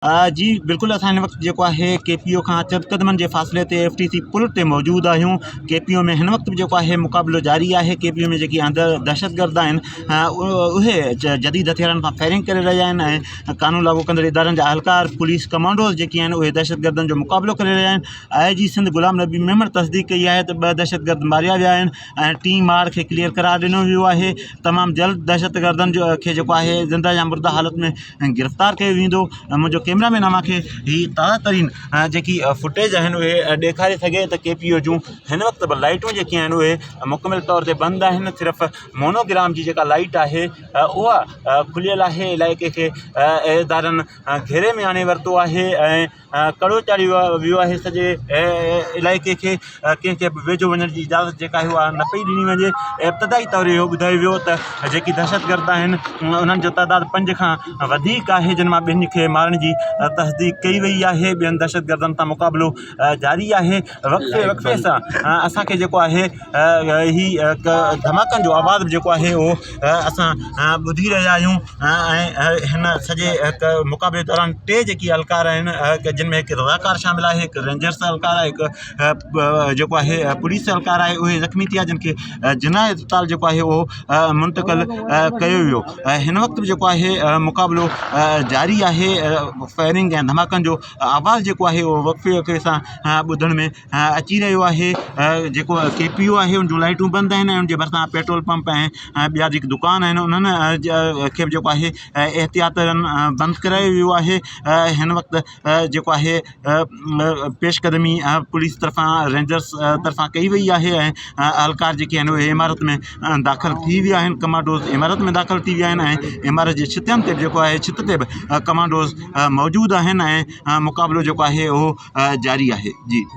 جي بلڪل اسان هن وقت جيڪو آهي ڪي پي او کان چند قدمن جي فاصلي تي ايف ٽي سي پل تي موجود آهيون ڪي پي او ۾ هن وقت به جيڪو آهي مقابلو جاري آهي ڪي پي او ۾ جيڪي اندر دهشتگرد آهن اهي جديد هٿيارن سان فائرنگ ڪري رهيا آهن ۽ قانون لاڳو ڪندڙ ادارن جا اهلڪار پوليس ڪمانڊوز جيڪي آهن اهي دهشتگردن جو مقابلو ڪري رهيا آهن آء جي سنڌ غلام نبي ميمڻ تصديق ڪئي آهي ته ٻه دهشتگرد ماريا ويا آهن ۽ ٽين مار کي ڪليئر قرار ڏنو ويو آهي تمام جلد دهشتگردن جو کي جيڪو آهي زنده يا مرده حالت ۾ گرفتار ڪيو ويندو منهنجو ڪيمرا مين اوهان کي هي تازا ترين جيڪي فوٽيج آهن اهي ڏيکاري سگهي ته ڪي پي او جون هن وقت به لائٽون جيڪي آهن اهي مڪمل طور تي بند آهن صرف مونوگرام جي جيڪا لائٽ آهي اها کليل آهي علائقي کي ادارن گهيري ۾ آڻي ورتو آهي ۽ ڪڙو چاڙهيو ويو آهي سڄي علائقي کي ڪنهن کي به ويجهو وڃڻ جي اجازت جيڪا آهي اها نه پئي ڏني وڃي ابتدائي طور اهو ٻڌايو ويو ته جيڪي دهشتگرد آهن انهن جو تعداد پنج کان وڌيڪ آهي جن مان ٻن کي مارڻ جي تصديق ڪئي وئي آهي ٻين دهشتگردن سان مقابلو جاري آهي وقفي وقفي سان اسانکي جيڪو آهي هي ڌماڪن جو آواز به جيڪو آهي اهو اسان ٻڌي رهيا آهيون ۽ هن سڄي مقابلي دوران ٽي جيڪي اهلڪار آهن جن ۾ هڪ رضاڪار شامل آهي هڪ رينجرس اهلڪار آهي هڪ جيڪو آهي پوليس اهلڪار آهي اهي زخمي ٿيا جن کي جناح اسپتال جيڪو آهي اهو منتقل ڪيو ويو ۽ هن وقت به جيڪو آهي مقابلو جاري آهي فائرنگ ۽ ڌماڪن جو آواز جيڪو آهي اهو وقفي وقفي سان ٻڌڻ ۾ اچي رهيو آهي جيڪو ڪي پي او آهي ان جون لائٽون بند آهن ۽ ان جي ڀرسان پيٽرول پمپ ۽ ٻيا جيڪي دڪان آهن انهن کي به جيڪو آهي احتياطن بند ڪرايو ويو آهي هن وقت جيڪو آهي پيش قدمي پوليس طرفان رينجرس طرفان ڪئي وئي آهي ۽ اهلڪار جيڪي آهن اهي عمارت ۾ داخل ٿي ويا آهن ڪمانڊوز عمارت ۾ داخل ٿي ويا آهن ۽ عمارت جي ڇتن تي به جيڪو آهي ڇت تي به ڪمانڊوز موجود آهن ۽ مقابلو جيڪو آهي اهو جاري آهي جي.